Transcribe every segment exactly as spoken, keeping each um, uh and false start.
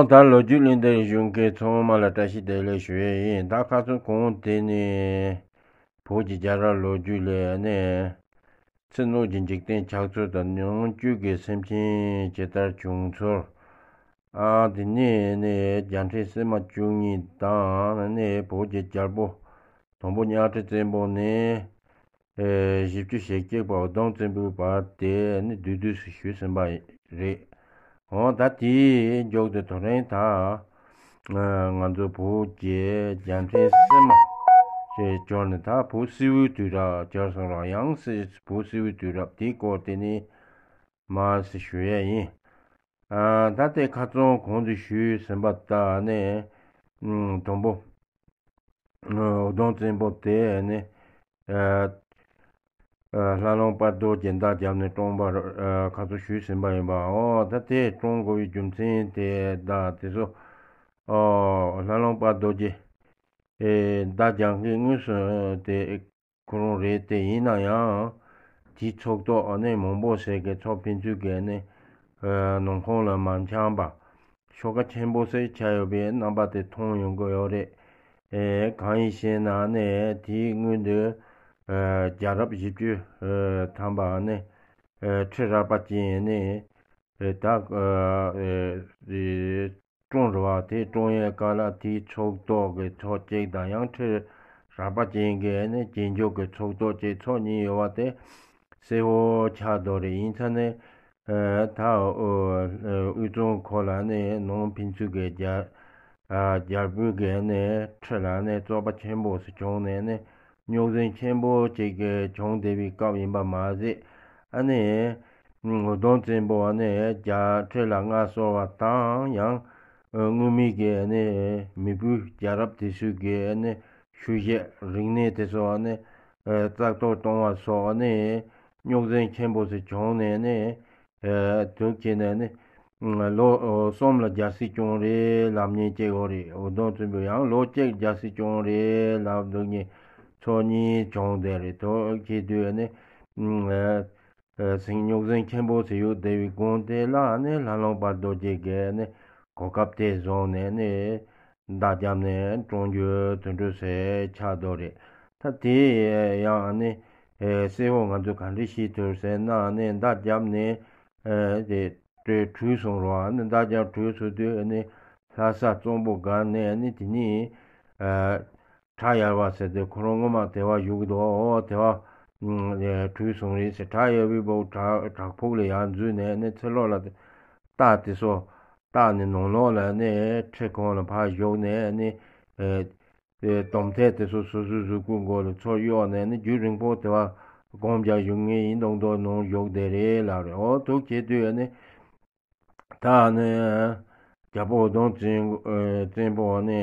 ད་ལོ་རྒྱུས་གླེང་སྟེགས་གཞུང་གི་ཚང་མ་ལ་བཀྲ་ཤིས་བདེ་ལེགས་ཞུ་ཡས་ཡིན། ད་ཁ་སང་གོང་དེ་ནས་བོད་ཀྱི་རྒྱལ་རབས་ལོ་རྒྱུས་ལས་ནས་ཚེ་སྔོན་གྱི་འཇིག་རྟེན་ཆགས་ཚུལ་དང་ནམ་རྒྱུན་གྱི་སེམས་ཅན་ཇི་ལྟར་བྱུང་ཚུལ། ཨ་དེ་ནས་ནས་རྒྱལ་ཕྲན་སིལ་མ་བཅུ་གཉིས་དང་ནས་བོད་ཀྱི་རྒྱལ་པོ་དང་པོ་གཉའ་ཁྲི་བཙན་པོ་ནས་ཨེ་བཞི་བཅུ་ཞེ་གཅིག་པ་འུ་དུམ་བཙན་པོའི་བར་དེ་ནི་བསྡུས་བསྡུས་སུ་ཞུས་ཟིན་པ་རེད། འོ་ད་དེའི་མཇུག་ཏུ་དེ་རིང་ད་ང་ཚོ་བོད་ཀྱི་རྒྱལ་ཕྲན་སིལ་མ་ཞེས་སྦྱོར་ནས་ད་བོད་སིལ་བུའི་དུས་རབས་སྦྱར་སོང་ར། ཡང་སྲིད་བོད་སིལ་བུའི་དུས་རབས་དེའི་སྐོར་དེ་ནི་མར་ཞུ་ཡས་ཡིན། ཨ་ད་ལྟའི་ཁ་སང་གོང་དུ་ཞུས་ཟིན་པ་ལྟར་ནས་དང་པོ་འུ་དུམ་བཙན་པོ་དེ་ནི་ལྷ་ལུང་དཔལ་རྡོ་རྗེ་མདའ་བརྒྱབ་ནས་བཀྲོངས་པ་ཁ་སང་ཞུས་ཟིན་པ་ཡིན་པའོ། ད་དེ་བཀྲོངས་དགོས་པའི་རྒྱུ་མཚན་དེ་དང་དེ་ཚོ་ལྷ་ལུང་དཔལ་རྡོ་རྗེ་མདའ་རྒྱག་མཁན་དངོས་སུ་དེ་ཁོ་རང་རེད། དེ་ཡིན་ན་ཡང་དེའི་ཚོགས་གཏོགས་ཨ་ནི་མང་པོ་ཞིག་གིས་ཚོགས་ཕན་ཚུན་གྱི་ནི་ནང་ཁོངས་ལ་མ་འཆམ་པ་ཤོག་ཁ་ཆེན་པོ་ཞིག་ཆགས་ཡོད་པའི་རྣམ་པ་དེ་མཐོང་ཡོང་གི་ཡོད་རེད། ཨེ་གང་ཡིན་ཞེ་ན་ནི་དེའི་སྔོན་དུ་རྒྱལ་རབས་བཞི་བཅུ་ཐམ་པ་ནི་ཁྲི་རལ་པ་ཅན་ནི་ད་བཀྲོངས་རེད་བ། དེ་བཀྲོངས་ཡས་སྐབས་ལ་དེའི་ཚོགས་གཏོགས་ཀྱི་ཚོགས་གཅིག་དང་ཡང་ཁྲི་རལ་པ་ཅན་གྱི་ནི་རྗེས་འཇུག་གི་ཚོགས་གཏོགས་བཅས་ཚོགས་གཉིས་ཡོད་པ་དེ་གསལ་བོ་ཆགས་འདུག་རེད། ཡིན་ཚ་ནི་ད་དབུས་གཙང་ཁོ་ལ་ནི་ནང་ཕན་ཚུན་གྱི་རྒྱལ་རྒྱལ་པོའི་གི་ནི་ཁྲི་ལ་ནི་རྩོད་པ་ཆེན་པོ་ཞིག་བྱུང་ནས་ནི་རྙོག་འཛིང་ཆེན་པོ་ཅིག་གི་བྱུང་བསྡད་པའི་སྐབས་ཡིན་པ་མ་ཟད། ཨ་ནི། འུ་དུམ་བཙན་པོ་ཨ་ནི་རྒྱལ་ཁྲི་ལ་མངའ་གསོལ་བ་དང་ཡང་། དངོས་མེད་ཀྱི་ཨ་ནི་མི་བུ་རྒྱལ་རབས་དེ་ཚོའི་གི་ཨ་ནི་ཤུལ་བཞག་རིག་གནས་དེ་ཚོ་ཨ་ནི་རྩ་གཏོར་གཏོང་བ་སོགས་ཨ་ནི་རྙོག་འཛིང་ཆེན་པོ་ཞིག་བྱུང་ནས་ནི། དུ་ཁྱེད་ནས་ནི། ལོ་གསུམ་ལ་རྒྱལ་སྲིད་སྐྱོང་རེད་ལབ་མཁན་གཅིག་ཡོད་རེད། འུ་དུམ་བཙན་པོ་ཡང་ལོ་གཅིག་རྒྱལ་སྲིད་སྐྱོང་རེད་ལབ་འདུག་མཁན་ཚོ་གཉིས་བྱུང་བསྡད་རེད། དུ་ཁྱེད་དུས་ནི། སེང་རྙོག་འཛིང་ཆེན་པོ་ཞིག་ཡོད་བསྡད་པའི་དགོངས་དེ་ལ་ནི་ལྷ་ལུང་དཔལ་རྡོ་རྗེ་གིས་ནི་གོ་སྐབས་དེ་བཟུང་ནས་ནི་མདའ་བརྒྱབ་ནས་བཀྲོངས་རྒྱུ་དོན་གྲུབ་སེ་ཆགས་འདུག་རེད། ད་དེ་ཡང་ནི་གསལ་བོ་ང་ཚོས་ག་འདྲ་ཤེས་ཐུབ་ཟེར་ན་ནི་མདའ་བརྒྱབ་ནས་དེ་བྲོས་བྲོས་སོང་རོགས། ནི་མདའ་བརྒྱབ་བྲོས་སོང་དུས་ནི་ལྷ་ས་གཙང་པོ་སྒར་ནས་ནི་དེ་ནི། བྲག་ཡར་བ་ཟེར་དུས་ཁོ་རང་སྔོན་མ་དེ་བ་བཞུགས་འདུག་འོ་དེ་བ་བྲོས་སོང་རེད་ཟེར། བྲག་ཡར་བའི་བོ་བྲག་བྲག་ཕུག་ལ་ཡར་འཛུལ་ནས་ནི་ཚུར་ལོག་ལ་རྟ་དེ་ཚོ་བཏགས་ནས་ནང་ལོགས་ལ་ནི་ཁྲི་གོང་ལ་ཕར་བཞུགས་ནས་ནི་དོམ་ཐད་དེ་ཚོ་སོ་སོའི་གཟུགས་པོའི་མགོ་ལ་ཚུར་གཡོགས་ནས་ནི་རྒྱུན་རིང་པོ་དེ་བ་སྒོམ་རྒྱག་བཞུགས་མཁན་ཡིན་མདོག་མདོག་ནང་བཞུགས་བསྡད་རེད་ལབ་རེད། འོ་ཐུགས་ཆེ་དུས་ནི། ད་ནི་རྒྱལ་པོ་འུ་དུམ་བཙན་བཙན་པོ་ནི་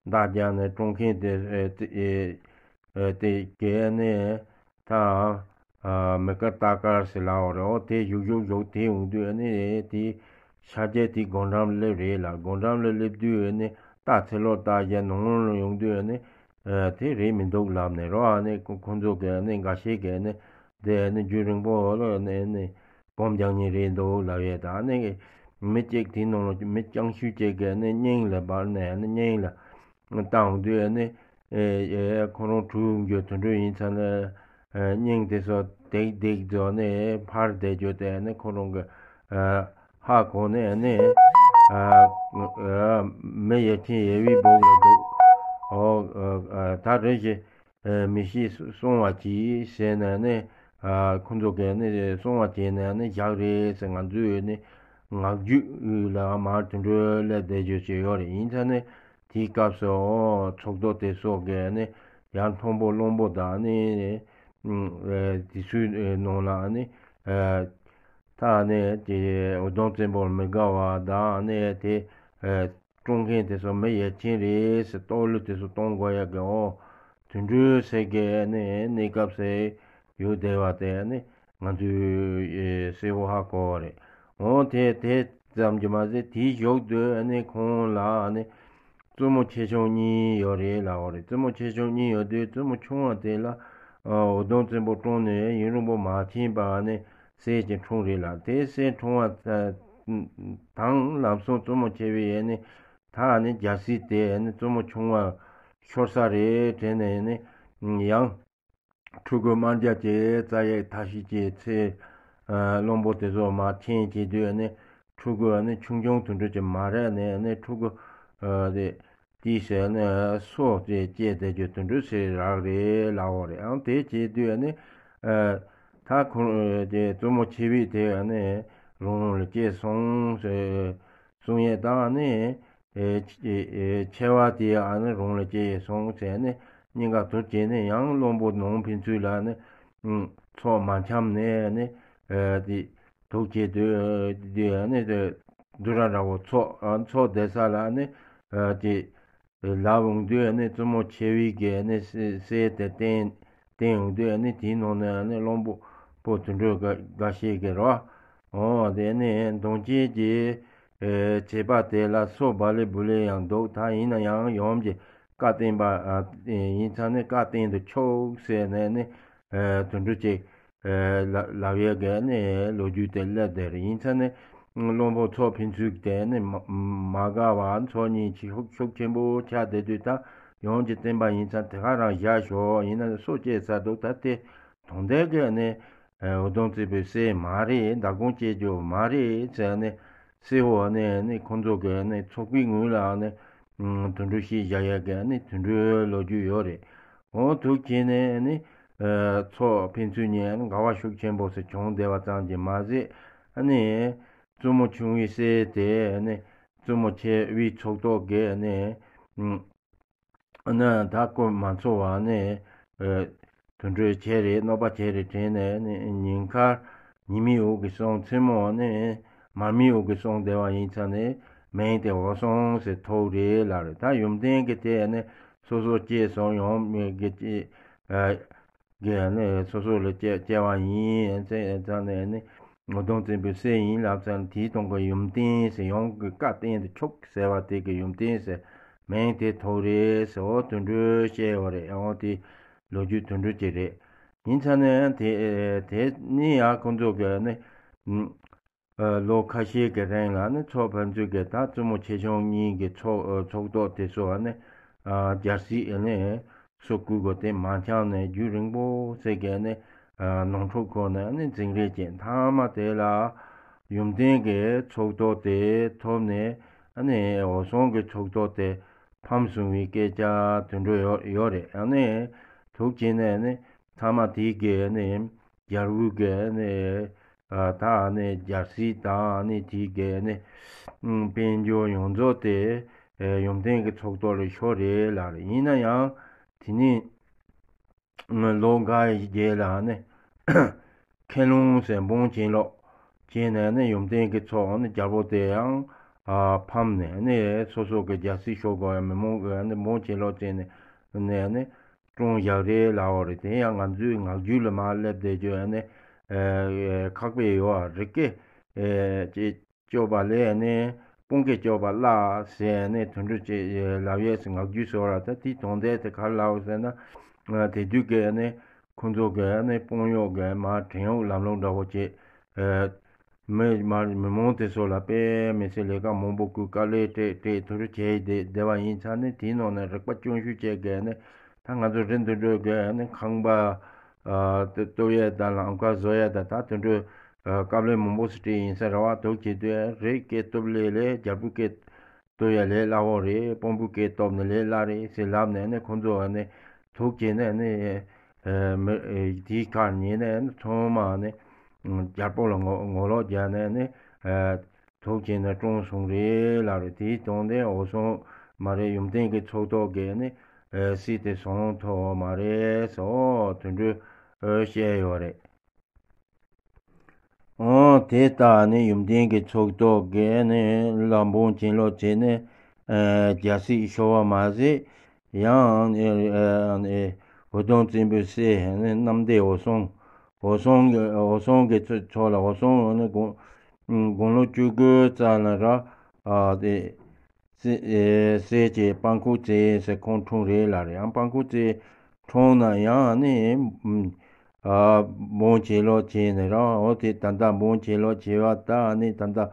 མདའ་རྒྱག་ནས་བཀྲོངས་མཁན་དེ་དེ་གས་ནི་ད་མི་དཀར་རྟ་དཀར་ཟེར་ལབ་པ་རེད། འོ་དེ་བཞུགས་བཞུགས་བཞུགས་དེ་ཡོང་དུས་ནི་དེ་ཤར་རྒྱག་དེ་སྒོ་འགྲམ་སླེབས་རེད་ལ། སྒོ་འགྲམ་ལ་སླེབས་དུས་ནི་རྟ་ཚུར་ལོག་བཏགས་བཞག་ནང་ལོགས་ལ་ཡོང་དུས་ནི་དེ་རེད་མི་འདུག་ལབ་ནས་རོ། ཨ་ནི་ཁོ་ཁོ་ཚོ་གས་ནི་འགའ་ཤས་གས་ནི་དེ་ནི་རྒྱུན་རིང་པོ་ལ་ནི་ནི། སྒོམ་རྒྱག་མཁན་རེད་འདུག་ལབ་ཡས་དང་ནི། མི་གཅིག་དེའི་ནང་ལ་མི་རྐྱང་ཤོས་གཅིག་གིས་ནི་སྙིང་ལ་འབར་ནས་ནི་སྙིང་ལ་བཏང་དུས་ནི། ཨེ་ཁོ་རང་བྲོས་འགྱོ་དུད་འགྲོ་ཡིན་ཙང་ནི། སྙིང་དེ་ཚོ་ལྡེག་ལྡེག་བཟོ་ནས་ཕར་བསྡད་རྒྱུ་དེ་ནི་ཁོ་རང་གི་ཧ་གོ་ནས་ནི། མི་ཡ་ཆེན་ཡ་བའི་སྦུག་ལ་འདུག་འོ་ད་རེ་ཞིག་མི་ཤེས་སོང་བ་གྱིས་ཟེར་ནས་ནི། ཁོ་ཚོ་གས་ནི་སོང་བ་བྱས་ནས་ནི་བཞག་རེད་ཟེར། ང་ཚོས་ནི་ངག་རྒྱུན་ལ་མར་དུད་འགྲོ་སླེབས་བསྡད་རྒྱུ་ཞིག་ཡོད་རེད། ཡིན་ཙང་ནི་དེའི་སྐབས་སུ་ཚོགས་གཏོགས་དེ་ཚོ་གས་ནི་ཡར་མཐོན་པོ་གླང་པོ་དང་ནི་དེ་ཚོའི་ནང་ལ་ནི། ད་ནི་དེ་འུ་དུམ་བཙན་པོར་མི་དགའ་བ་དང་ནི་དེ་བཀྲོངས་མཁན་དེ་ཚོ་མི་ཡ་ཆེན་རེད་ཟེར་གཏོར་བློས་དེ་ཚོ་གཏོང་དགོས་ཡ་གི་འོ་དུད་འགྲོའི་ཟེར་གི་ནི་གནས་སྐབས་སུ་ཡོད་བསྡད་པ་དེ་ནི་ང་ཚོས་གསལ་པོ་ཧ་གོ་བ་རེད། འོ་དེ་དེ་ཙམ་གྱིས་མ་ཟད་དེའི་གཞུག་ཏུ་ནི་ཁོང་ལ་ནི་བཙུན་མོ་ཆེ་ཆུང་གཉིས་ཡོད་རེད་ལབ་པ་རེད། བཙུན་མོ་ཆེ་ཆུང་གཉིས་ཡོད་དུས་བཙུན་མོ་ཆུང་བ་དེ་ལ་འུ་དུམ་བཙན་པོ་བཀྲོངས་ནས་ཡུན་རིང་པོ་མ་ཕྱིན་པ་ནི་སྲས་ཀྱི་འཁྲུངས་རེད་ལ། དེ་སྲས་འཁྲུངས་པ་ དང་ལམ་སྲོང་བཙུན་མོ་ཆེ་བའི་ཨ་ནི་ད་ཨ་ནི་རྒྱལ་སྲིད་དེ་ཨ་ནི་བཙུན་མོ་ཆུང་བ་ཤོར་ས་རེད་དྲན་ནས་ཨ་ནི་ཡང་ཕྲུ་གུ་དམར་འབྱར་གྱི་རྩ་ཡག་ཐ་ཤི་གྱི་ཚེ། བློན་པོ་དེ་ཚོ་མར་ཁྱེར་བྱེད་དུས་ཨ་ནི་ཕྲུ་གུ་ཨ་ནི་ཆུང་ཆུང་དུད་འགྲོ་ཅིག་མ་རེད་ནས་ཨ་ནི་ཕྲུ་གུ་དེ་དེའི་ཟེར་ནས་སོ་དེ་སྐྱེས་བསྡད་རྒྱུ་དུད་འགྲོ་ཟེར་རག་རེད་ལབ་པ་རེད། ཨང་དེ་བྱེད་དུས་ཨ་ནི་ད་ཁོང་དེ་བཙུན་མོ་ཆེ་བས་དེ་ཨ་ནི་རུང་རུང་ལ་སྐྱེས་སོང་ཟེར་གསུང་ཡས་དང་ཨ་ནི། ཨེ་ཨེ་ཆེ་བ་དེ་ཨ་ནི་རང་ལ་སྐྱེས་སོང་ཟེར་ནས་སྙིང་ག་དུར་བྱས་ནས་ཡང་བློན་པོ་ནང་ཕན་ཚུན་ལ་ནི་ཚོགས་མ་འཆམ་ནས་ནི་ཨེ་དེ་དུག་བྱེད་དུས་དེ་ནི་དུ་ར་འདྲ་བོ་ཚོགས་ཚོགས་བསྡད་ས་ལ་ནི་ཨེ་དེ་ལབ་འོང་དུས་ནི་བཙུན་མོ་ཆེ་བའི་གི་ནི་སྲས་དེ་བསྟེན་བསྟེན་འོང་དུས་ནི་དེའི་ནང་ནས་ནི་བློན་པོ་པོ་དུད་འགྲོ་འགའ་ཤས་ཀྱི་རོ། འོ་དེ་ནི་གདོང་ཅན་གྱི་ཨེ་བྱེད་པ་དེ་ལ་སོ་བ་ལེ་བུ་ལེ་ཡང་འདུག་ད་ཡིན་ན་ཡང་ཡོམ་གྱི་བཀའ་བསྟན་པ་ཨ་ཡིན་ཙང་ནི་བཀའ་བསྟན་དུ་ཆོག་ཟེར་ནས་ནི་ཨེ་དུད་འགྲོ་ཅིག་ཨེ་ལ་ལབ་ཡས་གི་ནི་ལོ་རྒྱུས་དེ་སླེབས་བསྡད་རེད། ཡིན་ཙང་ནི་བློན་པོ་ཚོགས་ཕན་ཚུན་དེ་ནི་མ་མ་དགའ་བ་ཚོགས་གཉིས་ཀྱི་ཤུགས་ཤུགས་ཆེན་པོ་ཆགས་བསྡད་དུས་ད་ཡོམ་གྱི་བསྟན་པ་ཡིན་ཙང་དེ་ག་རང་བཞག་ཞོག་ཡིན་ན་སོ་སྐྱེས་ཚར་འདུག་ད་དེ་དོན་དེ་གི་ནི། འུ་དུམ་བཙན་པོའི་སྲས་མ་རེད། མདང་དགོང་སྐྱེ་རྒྱུ་མ་རེད་ཟེར་ནས་སྲས་པོ་ནས་ནི་ཁོང་ཚོ་གི་ནི་ཚོགས་པའི་ངོས་ལ་ནི་དུད་འགྲོ་ཤི་བཞག་ཡས་གི་ནི་དུད་འགྲོའི་ལོ་རྒྱུས་ཡོད་རེད། འོ་དུག་བྱས་ནས་ནི་ཚོགས་ཕན་ཚུན་ནས་ནི་འགལ་བ་ཤུགས་ཆེན་པོ་ཞིག་བྱུང་བསྡད་པ་ཙམ་གྱིས་མ་ཟད་ནི་བཙུན་མོ་ཆུང་བའི་སྲས་དེ་ནི་བཙུན་མོ་ཆེ་བའི་ཚོགས་གཏོགས་གི་ནི། ནི་ད་ཁོ་མ་ཚོར་བ་ནི་དུད་འགྲོའི་ཆེ་རེད་གནོད་པ་ཆེ་རེད་དྲན་ནས་ནི་ཉིན་དཀར་ཉི་མའི་འོག་གི་སོང་མཚན་མོ་ནི་མར་མེའི་འོག་གི་སོང་བསྡད་པ་ཡིན་ཙང་ནི་མིང་དེ་འོད་སྲུང་ཟེར་ཐོགས་རེད་ལབ་རེད། ད་ཡོན་ཏན་གྱི་དེ་ནི་སོ་སོ་སྐྱེས་སོང་ཡོང་མི་གི་ཅི། གི་ནི་སོ་སོ་ལ་སྐྱེ་སྐྱེ་བ་ཡིན་ཙང་ནི་འུ་དུམ་བཙན་པོའི་སྲས་ཡིན་ལབ་ཙང་དེའི་དོན་གྱི་ཡོན་ཏན་ཟེར་ཡོངས་ཀྱི་བཀའ་བསྟན་དུ་ཆོག་ཟེར་བ་དེ་གི་ཡོན་ཏན་ཟེར་མིང་དེ་ཐོགས་རེད་ཟེར། འོ་དུད་འགྲོའི་བཤད་ཡོད་རེད། འོ་དེ་ལོ་རྒྱུས་དུད་འགྲོ་ཅིག་རེད། ཡིན་ཙང་ནི་དེ་དེ་ནི་ཡང་ཁོང་ཚོ་གི་ནི། ལོ་ཁ་ཤས་ཀྱི་རིང་ལ་ནི་ཚོགས་ཕན་ཚུན་གྱི་ད་བཙུན་མོ་ཆེ་ཆུང་གཉིས་ཀྱི་ཚོགས་ཚོགས་གཏོགས་དེ་ཚོ་ནི་རྒྱལ་སྲིད་ནི་སུ་བསྐུལ་དགོས་དེ་མ་འཆམ་ནས་རྒྱུན་རིང་པོ་ཟེར་གྱི་ནི་ནོར་འཁྲུལ་ཁོ་ནས་ནི་འཛིང་རེས་བྱས། མཐའ་མ་དེ་ལ་ཡོན་ཏན་གྱི་ཚོགས་གཏོགས་དེ་ཐོབ་ནས་ནི་འོད་སྲུང་གི་ཚོགས་གཏོགས་དེ་ཕམ་སོང་བའི་སྐད་ཆ་དུད་འགྲོ་ཡོད་ཡོད་རེད། ནི་དུག་བྱས་ནས་ནི། ཐ་མ་དེ་གའི་ནི་རྒྱལ་པོ་གི་ནི་ད་ནི་རྒྱལ་སྲིད་དང་ནི་དེ་གའི་ནི་དཔལ་འབྱོར་ཡོངས་རྫོགས་དེ་ཡོན་ཏན་གྱི་ཚོགས་གཏོགས་ལ་ཤོར་རེད་ལབ་རེད། ཡིན་ན་ཡང་དེ་ནི་ལོ་འགའ་ཡི་རྗེས་ལ་ནི་ཁེ་ལོང་ཟེར་འབུམ་གྱེན་ལོག་བྱས་ནས་ནི་ཡོན་ཏན་གྱི་ཚོགས་ནི་རྒྱལ་པོ་དེ་ཡང་ཕམ་ནས་ནི་སོ་སོ་གི་རྒྱལ་སྲིད་ཤོར་དགོས་ཡ་མི་མང་གི་ནི་འབུམ་གྱེན་ལོག་བྱས་ནས་ནས་ནི། བཀྲོངས་བཞག་རེད་ལབ་པ་རེད། དེ་ཡང་ང་ཚོའི་ངག་རྒྱུན་ལ་མར་སླེབས་བསྡད་རྒྱུ་ཡང་ནི་ཁག་པོ་ཡོད་ཨ། རི་སྐེད་ཅེས་སྐྱོབ་པ་ལས་ནི་དཔུང་སྐེད་སྐྱོབ་པ་བརླག་ཟེར་ནས་དུད་འགྲོ་ཅེས་ལབ་ཡས་སུ་ངག་རྒྱུན་ཟེར་བ་ད་དེའི་དོན་དེ་དེ་ག་རེ་ལབ་ཟེར་ན། དེ་དུས་ཀྱི་ནི་ཁོང་ཚོ་གི་ནི་དཔུང་གཡོག་གི་མར་བྲན་གཡོག་ལམ་ལུགས་འདྲ་བོ་བྱས། མི་མ་མི་མང་དེ་ཚོ་ལ་དཔེ་མི་སྲིད་ལས་ཀ་མང་པོ་བསྐུལ། དཀའ་ལས་སྤྲད་སྤྲད་དུ་རུ་བྱས་བསྡད་བསྡད་པ་ཡིན་ཙང་ནི་དེའི་ནང་ནས་རིག་པ་སྐྱོན་ཤོས་བྱས་གས་ནི་ད་ང་ཚོ་རི་འདི་འགྲོ་གས་ནི་ཁང་པ་ཨ་གཏུབ་ཡས་དང་ལམ་ཁ་བཟོ་ཡས་དང་ད་དུད་འགྲོ་དཀའ་ལས་མང་པོ་ཞིག་སྤྲད་ཡིན་ས་རེད་བ། དུག་བྱེད་དུས་རི་སྐེད་གཏུབ་ལས་ལས་རྒྱལ་པོའི་སྐེད་གཏུབ་ཡ་ལས་སླ་བོ་རེད། དཔོན་པོའི་སྐེ་གཏུབ་ནི་ལས་སླ་རེད་ཟེར་ལབ་ནས་ནི་ཁོང་ཚོ་ནི་དུག་བྱས་ནས་ནི་མི་དེའི་ཁར་ཉན་ནས་ནི་ཚང་མ་ནི་རྒྱལ་པོ་ལ་ངོ་ངོ་ལོག་རྒྱག་ནས་ནི་དུག་བྱས་ནས་བཀྲོངས་སོང་རེད་ལབ་རེད། དེའི་དོན་དེ་འོད་སྲུང་མ་རེད། ཡོན་ཏན་གྱི་ཚོགས་གཏོགས་ཀྱིས་ནི་སྲིད་དེ་བཟུང་ཐུབ་མ་རེད་ཟེར་དུད་འགྲོས་བཤད་ཡོད་རེད། འོ་དེ་ལྟར་ནི་ཡོན་ཏན་གྱི་ཚོགས་གཏོགས་ཀྱིས་ནི་ལམ་བུ་བྱིན་ལོག་བྱས་ནས་རྒྱལ་སྲིད་ཤོར་བ་མ་ཟད་ཡང་འུ་དུམ་བཙན་པོའི་སྲས་ནི་གནམ་བདེ་འོད་སྲུང་འོད་སྲུང་གི་འོད་སྲུང་གི་ཚོ་ཚོ་ལ་འོད་སྲུང་ནི་དགུང་དགུང་ལོ་བཅུ་དགུ་ཙམ་ལ་ར་དེ། སྲས་སྲས་ཀྱི་པང་ཁུག་རྩེ་ཟེར་ཁོང་འཁྲུངས་རེད་ལབ་རེད། ཡང་པང་ཁུག་རྩེ་འཁྲུངས་ན་ཡང་ནི་འབུམ་བྱིན་ལོག་བྱས་ནས་རང་འོ་དེ་ད་ལྟ་འབུམ་བྱིན་ལོག་བྱས་པ་ད་ནི་ད་ལྟ་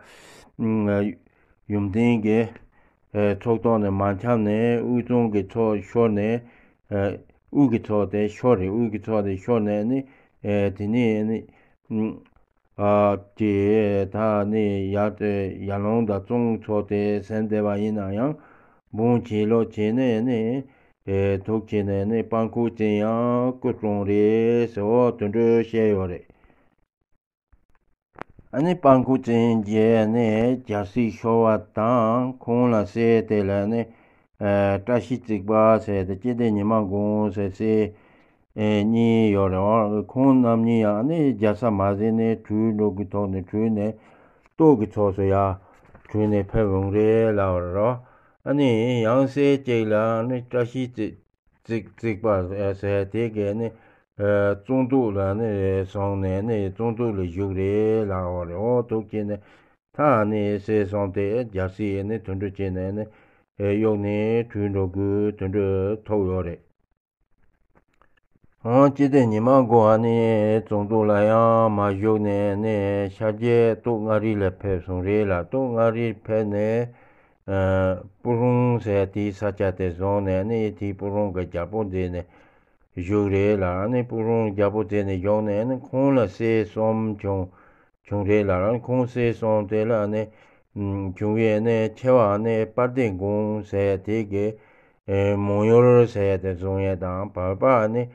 ཡུམ་བརྟན་གྱི་ཚོགས་ཐོག་ནས་མ་འཁྱམས་ནས་དབུས་གཙང་གི་ཚོགས་ཤོར་ནས། དབུས་ཀྱི་ཚོགས་དེ་ཤོར་རེད། དབུས་ཀྱི་ཚོགས་དེ་ཤོར་ནས་ནི། དེ་ནས་ནི། ཨ་ཀྱེ་ད་ནི་ཡར་ཡར་ལུང་དང་གཙང་ཚོགས་དེ་ཟིན་བསྡད་པ་ཡིན་ན་ཡང་འབུང་བྱེད་ལོག་བྱས་ནས་ནི། ཐུགས་ཆེ་ནས་ནི་སྤང་ཁུག་ཅན་ཡང་སྐུ་བཀྲོངས་རེད་ཟེར་འོ་དེ་འདྲ་བཤད་ཡོད་རེད། ཨ་ནི་སྤང་ཁུག་ཅན་གྱིས་ནི་རྒྱལ་སྲིད་ཤོར་བ་དང་ཁོང་ལ་སྲས་དེ་ལ་ནི། བཀྲ་ཤིས་བརྩེགས་པ་ཟེར་ཏེ་སྐྱིད་ལྡན་ཉི་མ་དགུང་ཟེར་སྲས། ཨེ་གཉིས་ཡོད་རེད་བ། ཁོང་རྣམ་གཉིས་ཡང་ནི་རྒྱལ་ས་མ་ཟིན་ནས་བྲོས་འགྲོ་གི་ཐོག་ནས་བྲོས་ནས་སྟོད་ཀྱི་ཕྱོགས་སུ་ཡར་བྲོས་ནས་ཕེབས་འོང་རེད་ལབ་རེད་བ། ཨ་ནི་ཡང་སྲས་གཅིག་ལ་ནི་བཀྲ་ཤིས་བརྩེགས་བརྩེགས་བརྩེགས་པ་ཟེར་དེ་གས་ནི་གཙང་ཏོག་ལ་ནི་སོང་ནས་ནི་གཙང་ཏོག་ལ་བཞུགས་རེད་ལབ་རེད་བ། འོ་ཐུགས་ཆེ་ནས་ད་ནི་སྲས་གསུམ་དེ་རྒྱལ་སྲིད་ནི་དུད་འགྲོ་བྱས་ནས་ནི་གཡུགས་ནས་བྲོས་འགྲོ་དགོས་དུད་འགྲོ་ཐོབ་ཡོད་རེད། འོ་སྐྱིད་ལྡན་ཉི་མ་དགུང་ཨ་ནི་གཙང་ཏོག་ལ་ཡང་མ་བཞུགས་ནས་ནི་ཤར་རྒྱལ་སྟོད་མངའ་རིས་ལ་ཕེབས་སོང་རེད་ལ། སྟོད་མངའ་རིས་ཕེབས་ནས་སྤུ་ཧྲོང་ཟེར་དེའི་ས་ཆ་དེ་བཟུང་ནས་ནི་དེའི་སྤུ་ཧྲོང་གི་རྒྱལ་པོ་མཛད་ནས་བཞུགས་རེད་ལ། ཨ་ནི་སྤུ་ཧྲོང་རྒྱལ་པོ་མཛད་ནས་བཞུགས་ནས་ཨ་ནི་ཁོང་ལ་སྲས་གསུམ་བྱུང་བྱུང་རེད་ལ། ཨ་ནི་ཁོང་སྲས་གསུམ་དེ་ལ་ཨ་ནི་བྱུང་བའི་ཨ་ནི་ཆེ་བ་ཨ་ནི་དཔལ་ལྡན་དགུང་ཟེར་དེ་གི་མོ་ཡོར་ཟེར་དེ་བཟུང་ཡས་དང་བར་པ་ཨ་ནི་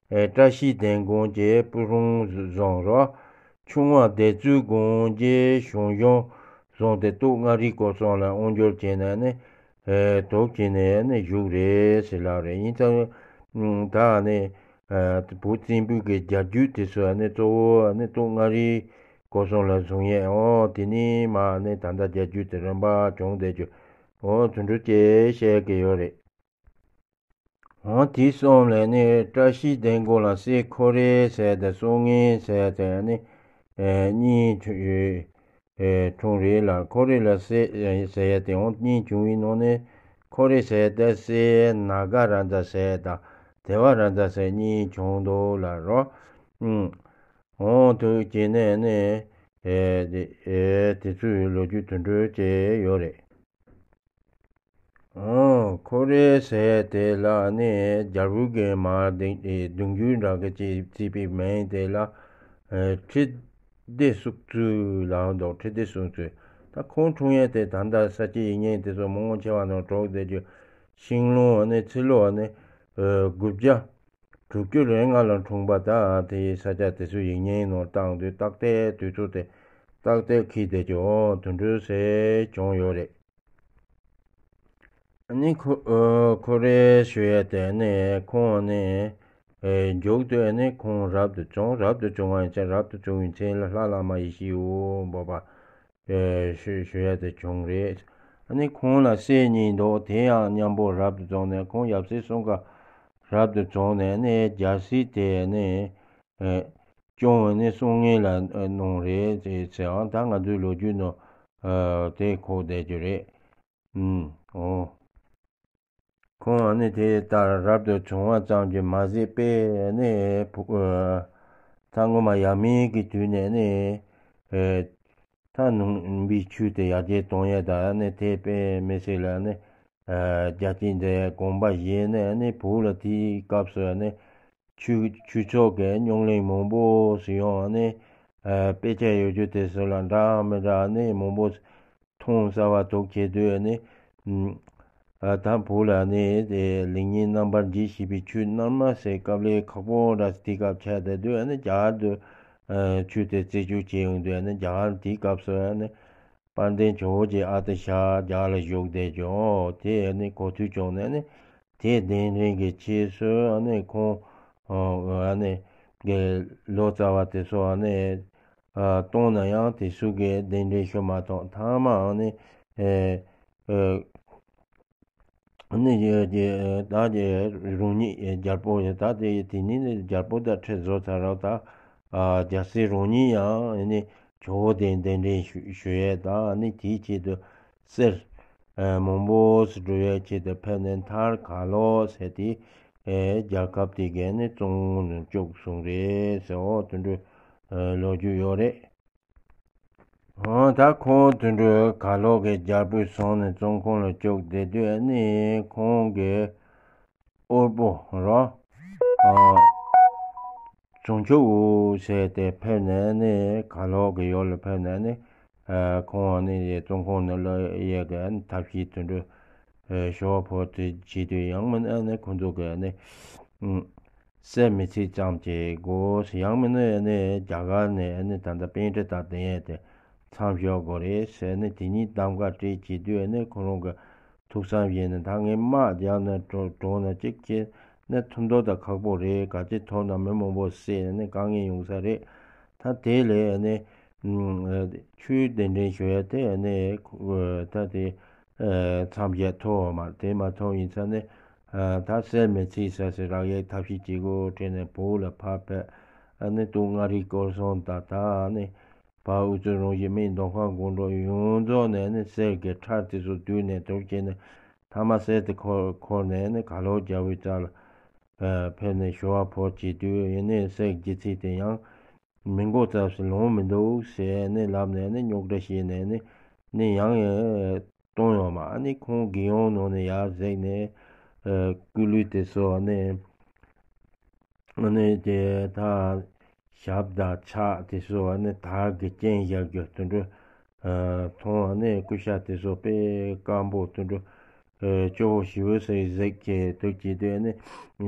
བཀྲ་ཤིས་ལྡན་དགུང་གི་སྤུ་ཧྲོང་བཟུང་རོ། ཆུང་བ་བདེ་སྩོལ་དགུང་གི་ཞང་ཞུང་བཟུང་སྟེ་སྟོད་མངའ་རིས་སྐོར་གསུམ་ལ་དབང་བསྒྱུར་བྱས་ནས་ནི། ཨེ་དོགས་བྱས་ནས་ནི་བཞུགས་རེད་ཟེར་ལབ་རེད། ཡིན་ཙང་ད་ནི་ཨ་བོད་བཙན་པོའི་གི་རྒྱལ་རྒྱུད་དེ་ཚོ་ནི་གཙོ་བོ་ནི་སྟོད་མངའ་རིས་སྐོར་གསུམ་ལ་བཟུང་ཡས། འོ་དེ་ནི་མ་ནི་ད་ལྟ་རྒྱལ་རྒྱུད་དེ་རིམ་པ་བྱུང་བསྡད་རྒྱུ། འོ་དེ་འདྲ་ཅིག་བཤད་ཀྱི་ཡོད་རེད། འོ་དེ་གསུམ་ལས་ནི་བཀྲ་ཤིས་ལྡན་དགུང་ལ་སྲས་ཁོ་རེ་ཟེར་དེ་སྲོག་ངན་ཟེར་དེ་ནི་ཨེ་གཉིས་བྱུང་ཨེ་བྱུང་རེད་ལ། ཁོ་རེ་ལ་སྲས་ཟེར་དེ་འོ་གཉིས་བྱུང་བའི་ནང་ནས་ཁོ་རེ་ཟེར་དེ་སྲས་ནཱ་ག་རཱ་ཛ་ཟེར་དང་དེ་བ་རཱ་ཛ་ཟེར་གཉིས་བྱུང་འདུག་ལ་རོ། ཨུམ། འོ་དེ་བྱས་ནས་ནི་ཨེ་དེ་ཨེ་དེ་ཚོའི་ལོ་རྒྱུས་དེ་འདྲ་ཅིག་ཡོད་རེད། ཨོ། ཁོ་རེ་ཟེར་དེ་ལ་ནི་རྒྱལ་པོ་གི་མ་གདུང་རྒྱུད་འདྲ་གི་ཅིག་བརྩིས་པའི་མིང་དེ་ལ་ཨེ་ཁྲི་ལྡེ་སྲོག་བཙུན་ལབ་འདུག་ཁྲི་ལྡེ་སྲོག་བཙུན། ད་ཁོང་འཁྲུངས་ཡས་དེ་ད་ལྟ་ས་སྐྱའི་ཡིག་རྙིང་དེ་ཚོ་མང་ཆེ་བ་ནང་གྲགས་བསྡད་རྒྱུ། ཤིང་ལོ་ནི་ཕྱི་ལོ་ནི་ཨེ་དགུ་བརྒྱ་དྲུག་ཅུ་རེ་ལྔ་ལ་འཁྲུངས་པ། ད་དེ་ས་སྐྱ་དེ་ཚོའི་ཡིག་རྙིང་ནང་བཏང་དུས་ཏག་ཏག་དུས་ཚོད་དེ་ཏག་ཏག་འཁེལ་བསྡད་རྒྱུ། ཨོ་དེ་འདྲ་ཟེར་བྱུང་ཡོད་རེད། ཨ་ནི་ཁོ་ཨ་ཁོ་རེ་ཞུ་ཡས་དེ་ནི་ཁོང་ནི་ཨེ་མཇུག་ཏུ་ནི་ཁོང་རབ་ཏུ་བྱུང་། རབ་ཏུ་བྱུང་བ་ཡིན་ཙང་རབ་ཏུ་བྱུང་བའི་མཚན་ལ་ལྷ་བླ་མ་ཡེ་ཤེས་འོད་འབོད་པ་ཨེ་ཞུ་ཞུ་ཡས་དེ་བྱུང་རེད། ཨ་ནི་ཁོང་ལ་སྲས་གཉིས་འདུག་དེ་ཡང་མཉམ་པོ་རབ་ཏུ་བྱུང་ནས་ཁོང་ཡབ་སྲས་གསུམ་ཀ་རབ་ཏུ་བྱུང་ནས་ནི་རྒྱལ་སྲིད་དེ་ནི་ཨེ་སྐྱོང་བ་ནི་སྲོག་ངན་ལ་གནང་རེད་ཟེར་ཨང་། ད་ང་ཚོའི་ལོ་རྒྱུས་ནང་ཨ་དེ་འཁོད་བསྡད་རྒྱུ་རེད། ཨུམ། འོ། ཁོང་ནི་དེ་ལྟར་རབ་ཏུ་བྱུང་བ་ཙམ་གྱིས་མ་ཟད་པས་ནི་བུ་ཨ་ད་སྔོན་མ་ཡབ་མེས་ཀྱི་དུས་ནས་ནི་ཨེ་ད་ནུབ་པའི་ཆོས་དེ་ཡར་རྒྱས་གཏོང་ཡས་དང་ནི་དེ་དཔེ་མི་སྲིད་ལ་ནི་ཨ་རྒྱལ་བསྟན་དེ་དགོངས་པ་བཞེས་ནས་ནི་བོད་ལ་དེའི་སྐབས་སུ་ནི་ཆོས་ཆོས་ཕྱོགས་ཀྱི་རྙོག་གླེང་མང་པོ་ཞིག་ཡོང་ནས་ཨ་དཔེ་ཆ་ཡོད་རྒྱུ་དེ་ཚོ་ལ་འདྲ་མི་འདྲ་ནི་མང་པོ་མཐོང་ས་བ་ཐུག་བྱེད་དུས་ནི་ཨ་ད་བོད་ལ་ནི་དེ་ལེགས་ཉེས་རྣམ་པར་འབྱེད་ཤེས་པའི་ཆོས་རྣལ་མ་ཟེར་དཀའ་ལས་ཁག་པོ་འདྲ་དེ་སྐབས་ཆགས་བསྡད་དུས་ནི་རྒྱ་གར་དུ་ཨ་ཆོས་དེ་རྩད་གཅོད་བྱེད་ཡོང་དུས་ནི་རྒྱ་གར་དེའི་སྐབས་སུ་ནི་དཔལ་ལྡན་ཇོ་བོ་རྗེ་ཨ་ཏི་ཤ་རྒྱ་ལ་བཞུགས་བསྡད་ཀྱང་དེ་ནི་གོ་ཐོས་བྱུང་ནས་ནི་དེ་གདན་འདྲེན་གྱི་ཆེད་སུ་ནི་ཁོང་ཨ་ནི་གི་ལོ་ཙཱ་བ་དེ་ཚོ་ནི་ཨ་བཏང་ན་ཡང་དེ་ཚོ་གི་གདན་འདྲེན་ཞུ་མ་ཐུབ། མཐའ་མ་ནི་ཨེ་ཨེ་ནི་ཡ་ཡ་ད་ཡ་རང་ཉིད་ཡ་རྒྱལ་པོ་ཡ་ད་དེ་དེ་ནི་ནི་རྒྱལ་པོ་ད་ཁྲི་བཟོ་ཚར་རོགས་ད། ཨ་རྒྱལ་སྲས་རང་ཉིད་ཡང་ནི་ཇོ་བོ་དེ་གདན་འདྲེན་ཞུ་ཞུ་ཡས་ད་ནི་དེའི་ཆེད་དུ་གསེར་ཨ་མང་པོ་སུ་འགྲོ་ཡས་ཆེད་དུ་ཕེབས་ནས་མཐར་ག་ལོ་ཟེར་དེ་ཨེ་རྒྱལ་ཁབ་དེ་གས་ནི་གཙང་ནས་བཅུག་སོང་རེད་ཟེར། འོ་དེ་འདྲ་ཨེ་ལོ་རྒྱུས་ཡོད་རེད། འོ་ད་ཁོང་དུད་འགྲོའི་གར་ལོག་གི་རྒྱལ་པོའི་སོང་ནས་བཙོན་ཁང་ལ་བཅུག་བསྡད་དུས་ནི་ཁོང་གི་དབུལ་པོ་རོ། ཨ། བྱང་ཆུབ་འོད་ཟེར་དེ་ཕེབས་ནས་ནི་གར་ལོག་གི་ཡུལ་ལ་ཕེབས་ནས་ནི། ཨ། ཁོང་ནི་བཙོན་ཁང་ནང་ལ་ཡོད་གི་ཐབས་ཤེས་དུད་འགྲོ། ཨ། ཞོ་ཕོ་དེ་བྱེད་དུས་ཡང་མིན་ཨ་ནི་ཁོང་ཚོ་གི་ནི། ཨ། གསེར་མི་ཚེ་ཙམ་གྱི་སྒོ་ཡང་མིན་ནི་ནི་རྒྱ་གར་ནས་ནི་ད་ལྟ་པཎྜི་ཏ་དེ་ཡས་དེ་མཚམས་འཇོག་དགོས་རེད་ཟེར་ནི་དེ་གཉིས་གདམ་ག་སྤྲད་བྱེད་དུས་ནི་ཁོ་རང་གི་ཐུགས་བསམ་བཞེས་ནས་ད་ངས་དམག་རྒྱག་ན་གྲོ་གྲོང་ན་གཅིག་བྱས་ན་ཐུབ་མདོག་དང་ཁག་པོ་རེད། ག་ཚོད་ཐོབ་ན་མི་མང་པོ་བསད་ནས་དཀའ་ངལ་ཡོང་ས་རེད། ད་དེ་ལས་ནི་ཆོས་གདན་འདྲེན་ཞུ་ཡ་དེ་ནི་ད་དེ་མཚམས་བཞག་ཐུབ་མ་རེད། དེ་མ་ཐུབ་ཡིན་ཙང་ནི་ད་གསེར་མི་ཚེ་ཟེར་ཟེར་རག་ཡའི་ཐབས་ཤེས་བྱེད་དགོས་དྲན་ནས་བོད་ལ་ཕར་ཕེབས། ཨ་ནི་སྟོད་མངའ་རིས་སྐོར་གསུམ་དང་ད་ནི། བ་དབུ་རྩེ་རང་བཞིན་སྨད་མདོ་ཁམས་སྒང་དྲུག་ཡོངས་རྫོགས་ནས་ནི་གསེར་གྱི་ཁྲལ་དེ་ཚོ་བསྡུས་ནས་དུར་བྱས་ནས་མཐའ་མ་གསེར་དེ་འཁོར་འཁོར་ནས་ནི་གར་ལོག་རྒྱལ་པོའི་རྩ་ལ་ཕེབས་ནས་ཞུ་བ་ཕོག་བྱེད་དུས་ཡིན་ནའི་གསེར་གྱི་ཚིག་དེ་ཡང་མི་མགོ་ཙམ་ཞིག་ལོང་མི་འདུག་ཟེར་ནས་ལབ་ནས་ནི་རྙོག་དྲ་བཤད་ནས་ནི་ནི་ཡང་ཡང་གཏོང་ཡོང་མ་ཨ་ནི་ཁོང་རྒྱལ་ཡོངས་ནང་ནས་ཡར་གཟིགས་ནས་སྐུ་ལུས་དེ་ཚོ་ནི། ཨ་ནི་དེ་ད་ཞབས་དང་ཕྱག་དེ་ཚོ་ཨ་ནི་དར་གྱི་རྐྱེན་བཞག་རྒྱུ་དུད་འགྲོ། མཐོང་ཨ་ནི་སྐུ་ཤ་དེ་ཚོ་དཔེ་སྐམ་པོ་དུད་འགྲོ། སྐྱོ་བོ་ཞེ་པོ་ཟིག་གཟིགས་ཀྱི་དུས་ཀྱི་དུས་ཨ་ནི་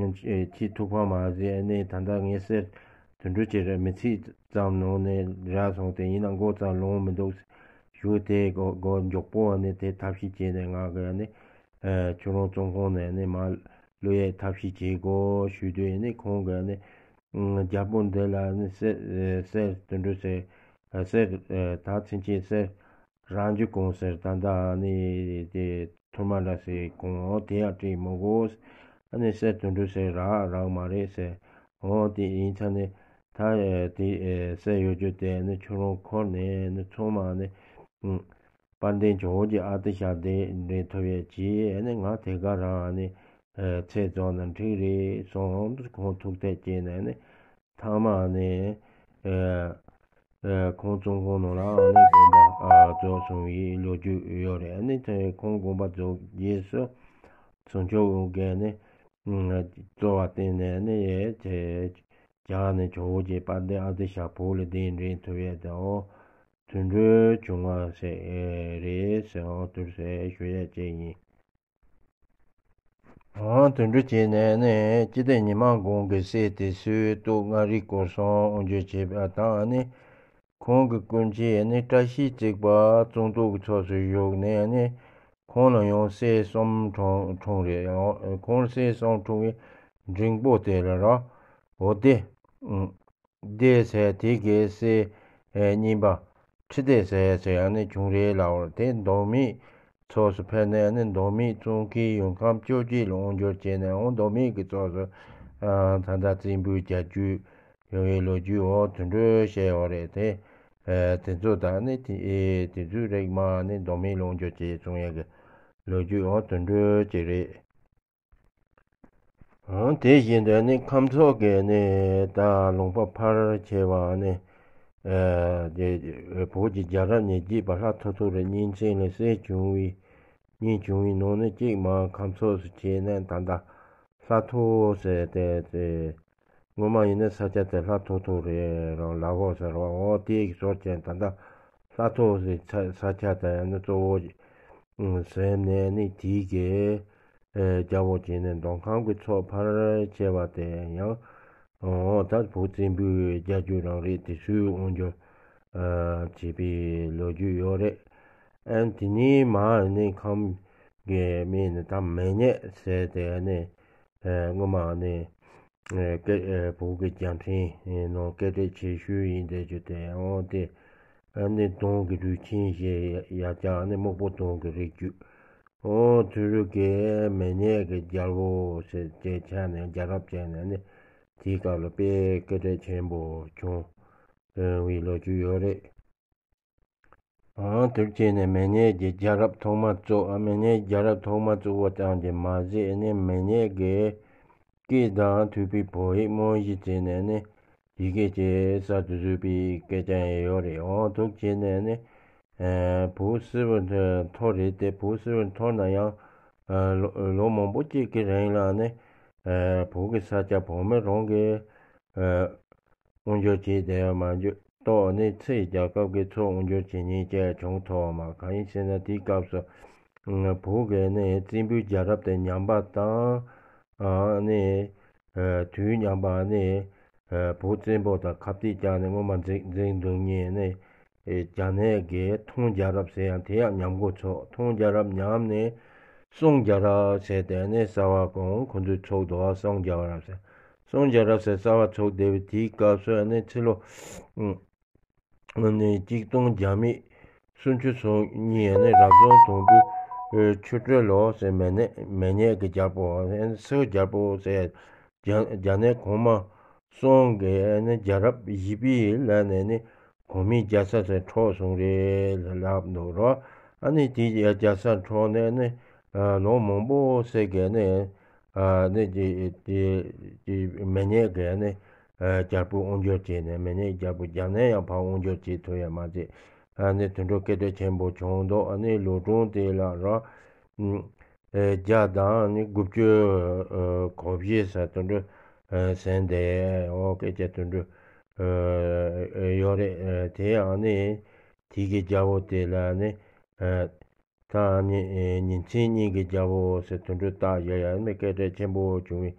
ཁྱི་ཐུག་པ་མ་ཟིག་ཨ་ནི་ད་ལྟ་ངས་ཟེར་དུད་འགྲོ་ཅིག་རེད། མི་ཚེ་ཙམ་ནང་ནས་རག་སོང་། དེ་ཡིན་ན་མགོ་ཙམ་ལོང་མི་འདུག་ཞུ་དེ་གོ་གོ་མགྱོགས་པོ་ཨ་ནི་དེ་ཐབས་ཤེས་བྱས་ནས་ང་གི་ཨ་ནི་ཁྱོད་རང་བཙོན་ཁང་ནས་ཨ་ནི་མ། བློ་ཡས་ཐབས་ཤེས་བྱེད་དགོས་ཞུས་དུས་ནི་ཁོང་གིས་ནི་རྒྱལ་པོ་འདི་ལ་ནི་གསེར་གསེར་དུད་འགྲོ་ཟེར་གསེར་ད་ཚིན་ཆེན་གསེར་རང་རྒྱུ་གོང་ཟེར་ད་ད་ནི་དེ་ཐུར་མ་འདྲ་ཟེར་གོང་འོ་དེ་ཡང་སྤྲད་མི་དགོས། ཨ་ནི་གསེར་དུད་འགྲོ་ཟེར་རག་རག་མ་རེད་ཟེར། འོ་དེ་ཡིན་ཙང་ནི་ད་དེ་གསེར་ཡོད་རྒྱུ་དེ་ནི་ཁྱོད་རང་འཁོར་ནས་ནི་ཚང་མ་ནི། དཔལ་ལྡན་ཇོ་བོ་རྗེ་ཨ་ཏི་ཤ་དེ་འདྲེན་ཐུབ་ཡས་ཀྱིས་ནི་ང་དེ་ག་རང་ནི་ཚེ་རྫོགས་ན་འགྲིག་རེད་གསུངས། ཁོང་ཐུགས་གཏད་བསྐྱེད་ནས་ནི་མཐའ་མ་ནི་ཁོང་བཙོན་ཁང་ནང་ལ་ནི་དགོངས་པ་རྫོགས་སོང་བའི་ལོ་རྒྱུས་ཡོད་རེད། ནི་དེ་ཁོང་དགོངས་པ་རྫོགས་རྗེས་སུ་བྱང་ཆུབ་འོད་ཀྱིས་ནི་གསོལ་བ་བཏབ་ནས་ནི་དེ་རྒྱ་ནི་ཇོ་བོ་རྗེ་དཔལ་ལྡན་ཨ་ཏི་ཤ་བོད་ལ་གདན་འདྲེན་ཐུབ་ཡས་དེ་འོ། དུད་འགྲོའི་བྱུང་བ་ཟེར་རེད་ཟེར་འོ་དུར་ཟེར་ཞུ་ཡས་ཅིག་ཡིན། འོ་དུད་འགྲོ་བྱས་ནས་ནི་སྤྱི་ཟླ་ཉི་མ་གོང་གི་སྲས་དེ་ཚོས་སྟོད་མངའ་རིས་སྐོར་གསུམ་དབང་སྒྱུར་བྱས་པ་དང་ནི་ཁོང་གི་སྐུ་མཆེད་ནི་བཀྲ་ཤིས་བརྩེགས་པ་བཙོན་ཐོག་གི་ཕྱོགས་སུ་བཞུགས་ནས་ནི་ཁོང་ལ་ཡང་སྲས་གསུམ་འཁྲུངས་འཁྲུངས་རེད། ཁོང་ལ་སྲས་གསུམ་འཁྲུངས་པའི་འབྲིང་པོ་དེ་ལ་ར་འོ་དེ། སྡེ་ཟེར་དེ་གའི་སྲས་གཉིས་པ་ཁྲི་སྡེ་ཟེར་ཟེར་ཡང་ནི་བྱུང་རེད་ལབ་པ་རེད། དེ་མདོ་སྨད་ཕྱོགས་སུ་ཕེབས་ནས་ནི་མདོ་སྨད་ཙོང་ཁའི་ཡུལ་ཁམས་བཅོ་བརྒྱད་ལ་དབང་སྒྱུར་བྱས་ནས་འོང་མདོ་སྨད་ཀྱི་ཕྱོགས་སུ་ད་ལྟ་བཙན་པོའི་རྒྱལ་རྒྱུད་ཡོང་བའི་ལོ་རྒྱུས་འོ་དུད་འགྲོས་བཤད་ཡོད་རེད། དེ་དེ་ཚོ་དང་ནི་དེ་དེ་ཚོའི་རིགས་མ་ནི་མདོ་སྨད་ལ་དབང་སྒྱུར་བྱས་སོང་ཡ་གི་ལོ་རྒྱུས་འོ་དུད་འགྲོ་ཅིག་རེད། འོ་དེ་བཞིན་དུ་ནི་ཁམས་ཕྱོགས་ཀྱི་ནི་ད་ལུང་པ་ཕལ་ཆེ་བ་ནི་ཨ་དེ་བོད་ཀྱི་རྒྱལ་རབས་ཉེར་བརྒྱད་པ་ལྷ་ཐོ་ཐོ་རི་གཉན་བཙན་ལ་སྲས་བྱུང་བའི་གཉིས་བྱུང་བའི་ནང་ནས་གཅིག་མ་ཁམས་ཕྱོགས་སུ་བྱས་ནས་ད་ལྟ་ལྷ་ཐོ་ཟེར་ཏེ་དེ་སྔོན་མ་ཡིན་ན་ས་ཆ་དེ་ལྷ་ཐོ་ཐོ་རི་རང་ལ་ཧོ་ཟེར་བ་འོ་དེ་ཡི་ཟོར་ཅན་ད་ལྟ་ལྷ་ཐོ་ཟེར་ས་ཆ་དེ་ནི་གཙོ་བོ་ཟེར་ནས་ནི་དེའི་གི་རྒྱལ་པོ་བྱས་ནས་མདོ་ཁམས་ཀྱི་ཕྱོགས་ཕལ་ཆེ་བ་དེ་ཡང་ད་བོད་བཙན་པོའི་རྒྱལ་རྒྱུད་རང་རེད། དེ་ཚོའི་དབང་སྒྱུར་བྱས་པའི་ལོ་རྒྱུས་ཡོད་རེད། ཨ་དེ་ནས་མར་ནི་ཁམས་ཀྱི་མི་ནི་ད་མེ་ཉེས་ཟེར་དེ་ནི་སྔོན་མ་ནི་སྐད་བོད་ཀྱི་རྒྱལ་ཕྲན་ནང་སྐད་གྲགས་ཆེ་ཤོས་ཡིན་བསྡད་རྒྱུ་དེ་འོ་དེ་ཨ་ནི་སྡོང་གི་རུས་ཆེན་ཞེས་ཡ་ཅག་ནི་སྨུག་པོ་སྡོང་གི་རིགས་རྒྱུད། འོ་དུས་རབས་ཀྱི་མེ་ཉེས་ཀྱི་རྒྱལ་པོ་ཟེར་བྱས་ཆ་ནས་རྒྱལ་རབས་བྱས་ནས་ནི་དེའི་སྐབས་ལ་དཔེ་སྐད་གྲགས་ཆེན་པོ་བྱུང་བའི་ལོ་རྒྱུས་ཡོད་རེད། འོ་དེར་བྱས་ནས་མེ་ཉེས་ཀྱི་རྒྱལ་རབས་ཐོག་མ་བཙུགས། མེ་ཉེས་རྒྱལ་རབས་ཐོག་མ་བཙུགས་པ་ཙམ་གྱིས་མ་ཟད་ནི་མེ་ཉེས་ཀྱི་སྐད་དང་མཐུན་པའི་བོད་ཡིག་རྨང་གཞི་བྱས་ནས་ནི་ཡི་གེ་ཅིག་གསར་དུ་བཟོས་པའི་སྐད་ཆ་ཡང་ཡོད་རེད། འོ་ཐུགས་བྱས་ནས་ནི་ བོད་སིལ་བུར་འཐོར་རེད་དེ། བོད་སིལ་བུར་འཐོར་ན་ཡང་ལོ་ལོ་མང་པོ་གཅིག་གི་རིང་ལ་ནི་བོད་ཀྱི་ས་ཆ་བོད་མི་རང་གི་དབང་སྒྱུར་བྱས་བསྡད་ཡོད་མ་གཏོགས་ནི་ཕྱིའི་རྒྱལ་ཁབ་ཀྱི་ཚུར་དབང་སྒྱུར་བྱེད་མཁན་ཅིག་བྱུང་ཐུབ་པ་མ། གང་ཡིན་ཟེར་ན་དེའི་སྐབས་སུ་བོད་ཀྱི་ནི་བཙན་པོའི་རྒྱལ་རབས་དེ་ཉམས་པ་དང་ནི་དུས་མཉམ་པ་ནི་བོད་བཙན་པོ་དང་ཁ་གཏད་བཅག་ནས་སྔོན་མ་འཛིང་འཛིང་འདུག་མཁན་ནི་རྒྱ་ནག་གི་ཐང་རྒྱལ་རབས་ཟེར་ཡང་དེ་ཡང་ཉམས་འགོ་ཚུགས། ཐང་རྒྱལ་རབས་ཉམས་ནས་སང་རྒྱལ་རབས་ཟེར་དེ་ནི་གསར་པ་གང་ཁོ་ཚོས་ཚུགས་འདུག་སང་རྒྱལ་རབས་ཟེར། སང་རྒྱལ་རབས་ཟེར་གསར་པ་ཚུགས་བསྡད་པའི་དེའི་སྐབས་སུ་ནི་ཕྱི་ལོ་ནི་གཅིག་སྟོང་བརྒྱ་མེད་སུམ་ཅུ་སོ་གཉིས་ནི་རབ་བྱུང་དང་པོའི་ཆུ་སྤྲུལ་ལོ་ཟེར་མེ་ནེ་མེ་ནེ་གི་རྒྱལ་པོ་སིལ་བུ་རྒྱལ་པོ་ཟེར། རྒྱ་རྒྱ་ནག་གོང་མ་སང་གི་ནི་རྒྱལ་རབས་བཞི་པའི་ལ་ནས་ནི་གོང་མའི་རྒྱལ་ས་ཟེར་འཕྲོག་སོང་རེད་ལབ་འདུག་རོ། ཨ་ནི་དེ་རྒྱལ་ས་འཕྲོག་ནས་ནི་ལོ་མང་པོ་ཟེར་གི་ནི་ནི་དེ་དེ་དེ་མེ་ནེ་གི་ནི་རྒྱལ་པོའི་དབང་སྒྱུར་བྱས་ནས་མེ་ནེ་རྒྱལ་པོ་རྒྱ་ནག་ཡང་ཕར་དབང་སྒྱུར་བྱེད་ཐུབ་ཡ་མ་རེད། ཨ་ནི་དེ་འདྲ་སྐད་གྲགས་ཆེན་པོ་བྱུང་འདུག་ཨ་ནི་ལོ་གྲངས་དེ་ལ་རོ། བརྒྱ་དང་ནི་དགུ་བཅུ་གོ་བཞི་ཟེར་དེ་འདྲ་ཟེར་འདུག་འོ་སྐད་ཆ་དེ་འདྲ་ཡོད་རེད། དེ་ཡང་ནི་དེ་གི་རྒྱལ་པོ་དེ་ལ་ནི་ད་ནི་ཉིན་མཚན་གཉིས་ཀྱི་རྒྱལ་པོ་ཟེར་དེ་འདྲ་བཏགས་ཡོད་ཡ་ནི་སྐད་གྲགས་ཆེན་པོ་བྱུང་བའི་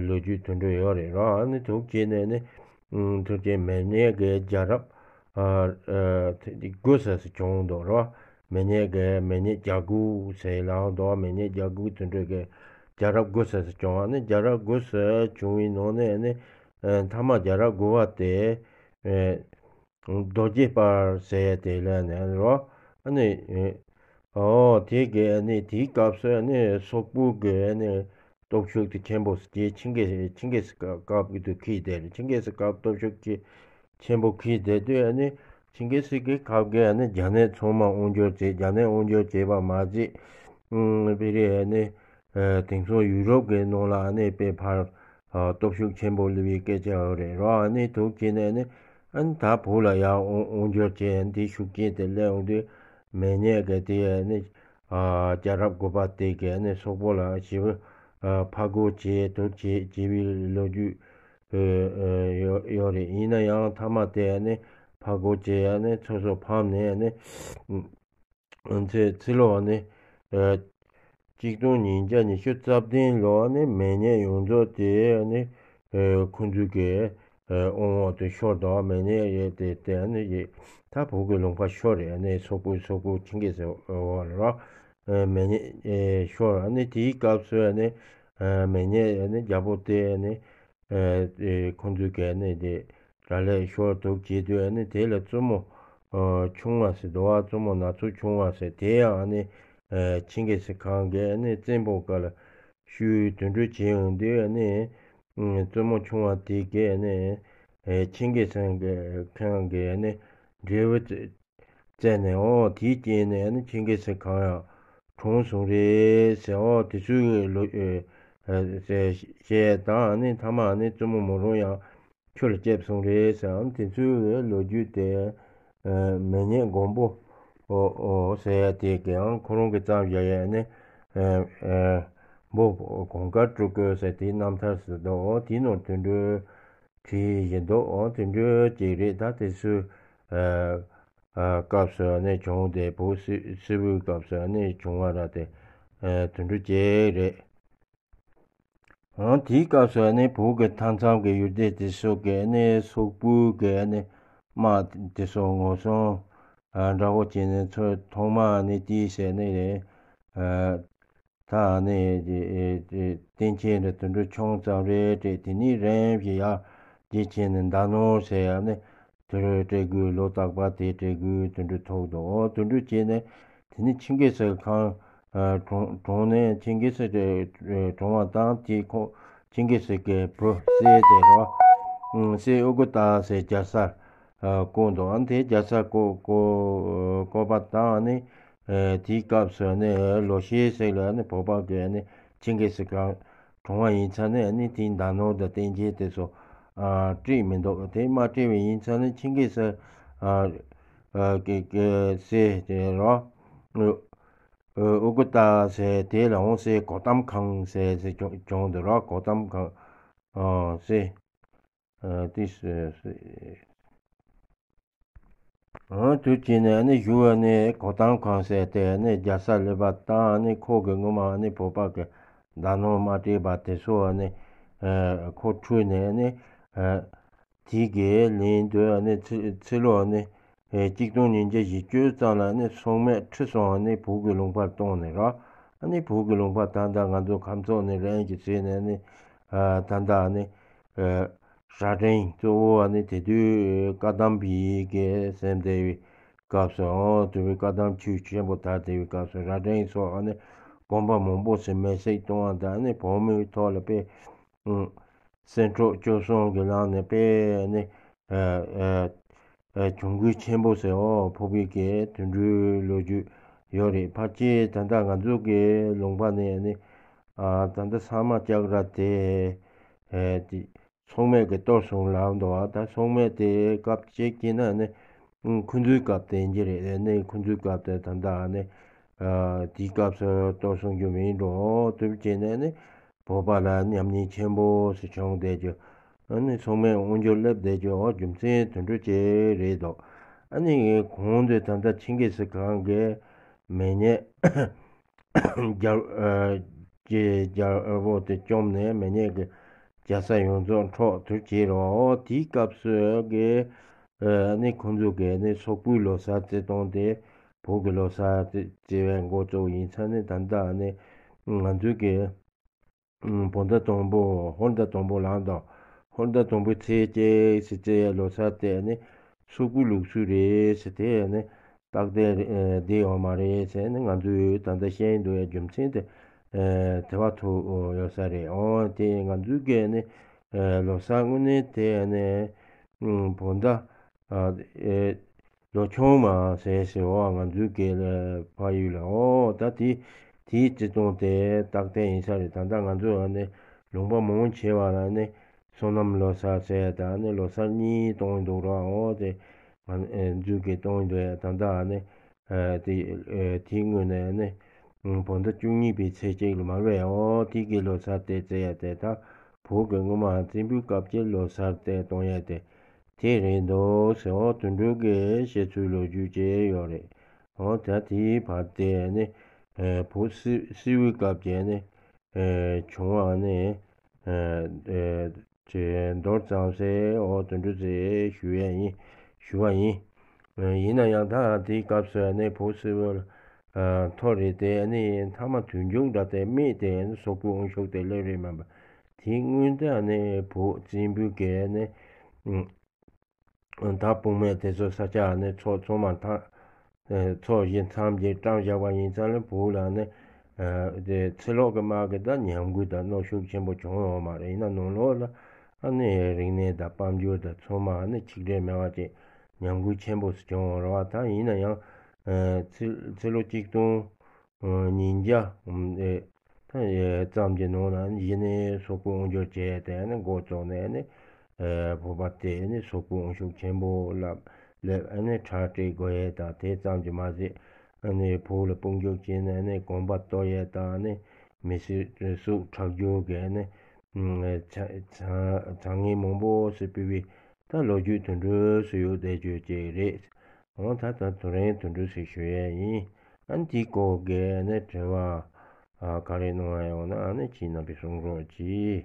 ལོ་རྒྱུས་དེ་འདྲ་ཡོད་རེད་རོ། ཨ་ནི་དུག་ཅེས་ནས་ནི་དུག་ཅེས་མེ་ནེ་གི་རྒྱལ་རབས་དགུ་ཟེར་སུ་བྱུང་འདུག་རོ། མེ་ནེ་གི་མེ་ནེ་རྒྱལ་དགུ་ཟེར་ལའང་འདུག་མེ་ནེ་རྒྱལ་དགུ་དེ་འདྲ་གི་རྒྱལ་རབས་དགུ་ཟེར་སུ་བྱུང་བ་ནི་རྒྱལ་རབས་དགུ་ཟེར་བྱུང་བའི་ནང་ནས་ནི་མཐའ་མ་རྒྱལ་རབས་དགུ་པ་དེ། རྡོ་རྗེ་སྤར་ཟེར་ཡ་དེ་ལ་ནས་རོ། ཨ་ནི། ཨོ་དེ་གས་ནི་དེའི་སྐབས་སུ་ནི་སོག་པོ་གི་ནི་སྟོབས་ཤུགས་དེ་ཆེན་པོ་ཟེར་ཆིང་གེ་ཆིང་གེ་སི་སྐབས་ཀྱི་དུ་ཁིས་དེ་རེད། ཆིང་གེ་སི་སྐབས་སྟོབས་ཤུགས་ཀྱི་ཆེན་པོ་ཁིས་དེ་དུས་ནི་ཆིང་གེ་སི་གི་སྐབས་གས་ནི་རྒྱ་ནག་ཚང་མ་དབང་སྒྱུར་བྱས། རྒྱ་ནག་དབང་སྒྱུར་བྱས་པ་མ་ཟད། ཨུམ་བེ་རི་ནི་དེང་སང་ཡུ་རོབ་ཀྱི་ནང་ལ་ནི་དཔེ་ཕར་སྟོབས་ཤུགས་ཆེན་པོ་སླེབས་པའི་སྐད་ཆ་ཡོད་རེད་རོ། ཨ་ནི་དུག་ཅེས་ནས་ནི་ཨ་ནི་ད་བོད་ལ་ཡང་དབང་སྒྱུར་བྱས། འདི་ཤུགས་རྐྱེན་དེ་སླེབས་འོང་དུས་མེ་ཉེ་གི་དེ་ནི་རྒྱལ་རབས་དགུ་པ་དེ་གས་ནི་སོག་པོ་ལ་ཞེ་པོ་ཕར་རྒོལ་བྱས་དུག་བྱས་བྱས་པའི་ལོ་རྒྱུས་ཡོད་རེད། ཡིན་ན་ཡང་མཐའ་མ་དེ་ནི་ཕར་རྒོལ་བྱས་ནི་སོ་སོ་ཕམ་ནས་ནི། ཚེ་ཚེ་ལོ་ནི། གཅིག་སྟོང་ཉིས་བརྒྱ་ཉི་ཤུ་རྩ་བདུན་ལོ་ནི་མེ་ཉེ་ཡོངས་རྫོགས་དེ་ནི། ཁོང་ཚོའི་གི་དབང་འོག་ཏུ་ཤོར་དང་། མེ་ཉེ་ཡོད་དེ་དེ་ནི་ཡི་ད་བོད་ཀྱི་ལུང་པ་ཤོར་རེད། ནི་སོག་པོ་སོག་པོ་ཆིང་གེ་སི་འོག་ལ་རོ། མེ་ཉེ་ཤོར་ནི་དེའི་སྐབས་སུ་ནི། མེ་ཉེ་ནི་རྒྱལ་པོ་དེ་ནི། ཁོང་ཚོའི་གས་ནི་དེ། ར་ལས་ཤོར་འདུག་བྱེད་དུས་ནི་དེ་ལ་བཙུན་མོ་ཆུང་བ་ཟེར་འདུག་བ། བཙུན་མོ་ན་ཚོད་ཆུང་བ་ཟེར་དེ་ཡང་ནི་ཆིང་གེ་སི་ཁང་གི་ནི་བཙན་པོ་ག་ལ་ཞུས་དོན་འགྲུལ་བྱེད་ཡོང་དུས་ནི་བཙུན་མོ་ཆུང་བ་དེ་གས་ནི་ཆིང་གེ་སི་ཁང་གི་ནི་འབྲས་བུ་བཙལ་ནས་འོ་དེའི་རྐྱེན་ནས་ནི་ཆིང་གེ་སི་ཁང་ཡང་གྲོངས་སོང་རེད་ཟེར། འོ་དེ་ཚོའི་ལོ་ཟེར་བཤད་དང་ནི་མཐའ་མ་ནི་བཙུན་མོ་མོ་རང་ཡང་ཆུ་ལ་ལྕེབས་སོང་རེད་ཟེར། ཨང་དེ་ཚོའི་ལོ་རྒྱུས་དེ་མེ་ཉེ་མགོན་པོ་ཟེར་ཡ་དེ་གའང་ཁོ་རང་གི་བརྩམས་བཞག་ཡ་ནི་འབོ་གོང་དཀར་སྤྲུལ་སྐུ་ཟེར་དེའི་རྣམ་ཐར་ཟེར་འདུག་འོ་དེའི་ནང་དོན་འགྲོས་བྲིས་བཞིན་འདུག་འོ་དོན་འགྲོས་ཅིག་རེད། ད་དེ་ཚོའི་སྐབས་སུ་ནི་བྱུང་སྟེ་བོད་སིལ་སིལ་བུའི་སྐབས་སུ་ནི་བྱུང་བ་ར་དེ་དོན་འགྲོས་ཅིག་རེད། འོ་དེའི་སྐབས་སུ་ནི་བོད་ཀྱི་མཐའ་མཚམས་ཀྱི་ཡུལ་སྡེ་དེ་སོགས་ཀྱི་ནི་སོག་པོའི་གི་ནི་དམག་དེ་སོགས་ངོ་སྲུང་འདྲ་བོ་བྱས་ནས་ཚུར་ཐོག་མ་ནི་དེའི་ཟེར་ནི་རེད། ད་ནི་བསྟན་ཆེན་རེད། དོན་འགྲོ་ཆུང་ཙམ་རེད་དྲེད། དེ་ནི་རིམ་བཞིན་ཡར་རྒྱས་ཕྱིན་ནས་མདའ་ནོར་ཟེར་ཡ་ནི་དེ་རུ་སྤྲད་དགོས། ལོ་རྟག་པ་དེ་སྤྲད་དགོས་དོན་འགྲོ་ཐོག་ཏུ། འོ་དོན་འགྲོ་བྱས་ནས་དེ་ནི་ཆིང་གེ་སི་ཁང་གྲོངས་གྲོངས་ནས་ཆིང་གེ་སི་གྲོངས་པ་དང་དེ་ཁོ་ཆིང་གེ་སི་གི་བུ་སྲས་དེ་རོ། སྲས་ཨུ་གུ་ཏ་ཟེར་རྒྱལ་སར་བསྐོས་འདུག་ཨ་ནི་དེ་རྒྱལ་སར་བསྐོས་བསྐོས་བསྐོས་པ་དང་ནི། དེའི་སྐབས་སུ་ནི་ལོ་ཤས་ཤིག་ལ་ནི་བོད་པ་གི་ནི་ཆིང་གེ་སི་ཁང་གྲོངས་པ་ཡིན་ཙང་ནི་ནི་དེའི་མདའ་ནོར་དང་བསྟན་ཆེན་དེ་ཚོ་སྤྲད་མི་འདུག་དེ་མ་སྤྲད་པ་ཡིན་ཙང་ནི་ཆིང་གེ་སི་ ཨ་ཀེ་ཀེ་སེ་དེ་རོ། ཨ་ཨུ་ཀུ་ཏ་ཟེར་དེ་ལ་འོང་སེ་གོ་ཏམ་ཁང་ཟེར་ཟེར་བྱུང་བྱུང་འདུག་རོ། གོ་ཏམ་ཁང་། ཨ་སེ། ཨ་དེ་སེ་སེ། ཨ་དུས་ཅི་ནས་ནི་བཞུགས་པ་ནི་གོ་ཏམ་ཁང་ཟེར་དེ་ནི་རྒྱལ་ས་ལེ་བ་དང་ནི་ཁོ་གི་སྔོན་མ་ནི་བོད་པ་གི་མདའ་ནོར་དམག་སྤྲད་པ་དེ་ཚོ་ནི་ཨ་ཁོ་འཁྲུངས་ནས་ནི་ཨ་དེ་གི་ལན་དུ་ནི་ཚེ་ཚེ་ལོ་ནི་ཨ་གཅིག་སྟོང་ཉིས་བརྒྱ་བཞི་བཅུ་ཙམ་ལ་ནི་སྲོང་མེད་ཁྲི་སྲོང་ནི་བོད་ཀྱི་ལུང་པར་བཏང་ནས་རོ། ཨ་ནི་བོད་ཀྱི་ལུང་པ་ད་ལྟ་ང་ཚོ་ཁམས་ཕྱོགས་ནས་རང་གི་ཟེར་ནས་ནི་ཨ་ད་ལྟ་ནི་ཨ་རྭ་སྒྲེང་གཙོ་བོ་ཨ་ནི་དེ་དུས་བཀའ་གདམས་པའི་གི་ཟེར་བསྡད་པའི་སྐབས་སུ། ཨོ་དེ་བའི་བཀའ་གདམས་ཆོས་ཆེན་པོ་དར་བསྡད་པའི་སྐབས་སུ་རྭ་སྒྲེང་སོགས་ཨ་ནི་དགོན་པ་མང་པོ་ཞིག་མེ་སྲེག་གཏོང་བ་དང་ཨ་ནི་བོད་མིའི་ཐོག་ལ་དཔེ་ཨ་སེམས་ཕྲོགས་སྐྱོ་སོང་གི་ལམ་ནས་དཔེ་ནི་ཨ་ཨ་ཨ་གྱོང་གུད་ཆེན་པོ་ཟེར། ཨོ་ཕོག་པའི་གི་དུད་འགྲོའི་ལོ་རྒྱུས་ཡོད་རེད། ཕལ་ཆེར་ད་ལྟ་ང་ཚོ་གི་ལུང་པ་ནས་ནི་ཨ་ད་ལྟ་ས་དམག་ལྕགས་ར་དེ་ཨ་དེ་སྲོག་མེད་ཀྱི་གཏོར་སོང་ལབ་འདུག་ཨ་ད་སྲོག་མེད་དེ་སྐབས་གཅིག་གི་ན་ནི་ཁོ་ཚོའི་སྐབས་དེ་འདྲ་རེད། ནི་ཁོ་ཚོའི་སྐབས་དེ་ད་ལྟ་ནི་ཨ་དེའི་སྐབས་སུ་གཏོར་སོང་རྒྱུ་མིན་འགྲོ་དུས་བྱས་ནས་ནི་བོད་པ་ལ་ཉམས་ཉེས་ཆེན་པོ་ཞིག་བྱུང་བསྡད་རྒྱུ། ཨ་ནི་སྲོག་མེད་དབང་སྒྱུར་སླེབས་བསྡད་རྒྱུ། ཨོ་རྒྱུ་མཚན་དེ་འདྲ་ཅིག་རེད་འདུག་ཨ་ནི་གོང་དུ་ད་ལྟ་ཆིང་གིས་ཁང་གི་མེ་ཉེས་རྒྱལ་ཨ་ཀྱི་རྒྱལ་པོ་དེ་བཅོམ་ནས་མེ་ཉེས་ཀྱི་རྒྱལ་ས་ཡོངས་རྫོགས་འཕྲོག་ཐུར་བྱས་རོ། དེའི་སྐབས་སུ་གི་ཨ་ནི་ཁོང་ཚོ་གི་ནི་སོག་པོའི་ལོ་གསར་བརྩི་སྟངས་དེ་བོད་ཀྱི་ལོ་གསར་བརྩི་བའི་འགོ་བཙུགས་ཡིན་ཙང་ནི་ད་ལྟ་ནི་ང་ཚོའི་གི་བོད་ཟླ་དང་པོ་ཧོར་ཟླ་དང་པོ་ལངས་དང་། ཧོར་ཟླ་དང་པོའི་ཚེས་གཅིག་ཟེར་བརྩི་ཡའི་ལོ་གསར་དེ་ནི་སོག་པོའི་ལུགས་སྲོལ་རེད་ཟེར། དེ་ནི་རྟགས་གཏེར་བསྡད་ཡོད་མ་རེད་ཟེར་ནི་ང་ཚོས་ད་ལྟ་བཤད་འདུག་ཡ། རྒྱུ་མཚན་དེ་དེ་བ་ཐུག་ཡོད་ས་རེད། འོ་དེ་ང་ཚོའི་གི་ནི་ལོ་གསར་དངོས་གནས་དེ་ནི་བོད་ཟླ་ལོ་ཆུང་མ་ཟེར་ཟེར་བ་ང་ཚོའི་སྐད་ལ་ཕ་ཡུལ་ལ། འོ་ད་དེ་དེའི་བརྩི་སྟངས་དེ་རྟགས་གཏེར་ཡིན་ས་རེད། ད་ལྟ་ང་ཚོ་ནི་ལུང་པ་མང་ཆེ་བ་ལ་ནི་སོ་ནམ་ལོ་གསར་ཟེར་ད་ནི་ལོ་གསར་གཉིས་གཏོང་གི་འདུག་ར། འོ་དེ་ང་ཚོའི་སྐད་གཏོང་གི་འདུག་ཡ། ད་ལྟ་ནི་དེ་དེའི་སྔོན་ནས་ནི་བོད་ཟླ་བཅུ་གཉིས་པའི་ཚེས་གཅིག་ལ་མ་རེད། འོ་དེ་གི་ལོ་གསར་དེ་བརྩི་ཡ་དེ་ད་བོད་ཀྱི་སྔོན་མ་བཙན་པོའི་སྐབས་ཀྱི་ལོ་གསར་དེ་གཏོང་ཡ་དེ། དེ་རེད་འདུག་ཟེར། འོ་དེ་འདྲ་གི་བཤད་ཚུལ་ལོ་རྒྱུས་ཅིག་ཡོད་རེད། འོ་ད་དེའི་བར་དེ་ནི་ཨ་བོད་སིལ་སིལ་བུའི་སྐབས་ཀྱི་ནི་ཨ་བྱུང་བ་ནི་ཨ་ཨ་ཅེས་མདོར་ཙམ་ཟེར། འོ་དེ་འདྲ་ཟེར་ཞུ་ཡ་ཡིན། ཞུ་བ་ཡིན། ཨ་ཡིན་ན་ཡང་ད་དེའི་སྐབས་སུ་ནི་བོད་སིལ་བུ་ལ་ཨ་ཐོ་རེ་དེ་ནི་མཐའ་མ་དུས་མཇུག་འདྲ་དེ་མེད་དེ་ནི་སོག་པོའི་དབང་ཤུགས་དེ་སླེབས་རེད་མ་པ། དེའི་སྔོན་དེ་ནི་བོད་བཙན་པོའི་གི་ནི་ཨ་ད་དཔུང་མེད་དེ་ཚོ་ས་ཆ་ནས་ཚོ་ཚང་མ་ཐང་ཚོ་བཞི་མཚམས་བརྒྱད་བཀྲམ་བཞག་པ་ཡིན་ཙང་ལ་བོད་ལ་ནི་དེ་ཕྱི་ལོགས་ཀྱི་དམག་གི་ད་ཉམས་རྒུད་དང་གནོན་ཤུགས་ཆེན་པོ་བྱུང་ཡོད་མ་རེད། ཡིན་ན་ནང་ལོགས་ལ་ཨ་ནི་རིག་གནས་དང་དཔལ་འབྱོར་དང་ཚང་མ་ཨ་ནི་ཆིག་སྒྲིལ་མེད་པ་ཅིག་ཉམས་རྒུད་ཆེན་པོ་ཞིག་བྱུང་ཡོད་རེད་བ། ད་ཡིན་ན་ཡང་ཕྱི་ཕྱི་ལོ་གཅིག་སྟོང་ཉིས་བརྒྱ་ཨེ་ད་ཨེ་ཙམ་གྱི་ནང་ལ་གཞི་ནས་སོག་པོའི་དབང་སྒྱུར་བྱས་ཏེ་ནི་འགོ་བཙུགས་ནས་ནི་ཨེ་བོད་པ་དེ་ནི་སོག་པོའི་དབང་ཤུགས་ཆེན་པོ་ལ་སླེབས། ཨ་ནི་ཁྲག་དྲི་དགོས་ཡས་དང་དེ་ཙམ་གྱིས་མ་ཟད་ཨ་ནི་བོད་ལ་དཔུང་འཇུག་བྱས་ནས་ནི་གོམ་པ་གཏོར་ཡས་དང་ནི་མི་སེར་སུ་ཁྲག་སྦྱོར་གྱི་ནི་ཚ་ཚ་ཚ་ངན་མང་པོ་ཞིག་སྤེལ་བའི་ད་ལོ་རྒྱུས་དེ་འདྲ་སུ་ཡོད་བསྡད་རྒྱུ་ཅིག་རེད། འོ་ད་ད་དེ་རིང་དེ་འདྲ་ཞིག་ཞུ་ཡས་ཡིན། ཨ་ནི་དེའི་སྐོར་གྱི་ནི་དྲི་བ་ཨ་ག་རེ་གནང་ཡ་ཡོད་ན་ཨ་ནི་ཁྱེད་རྣམ་པས་གསུང་རོགས་གྱིས།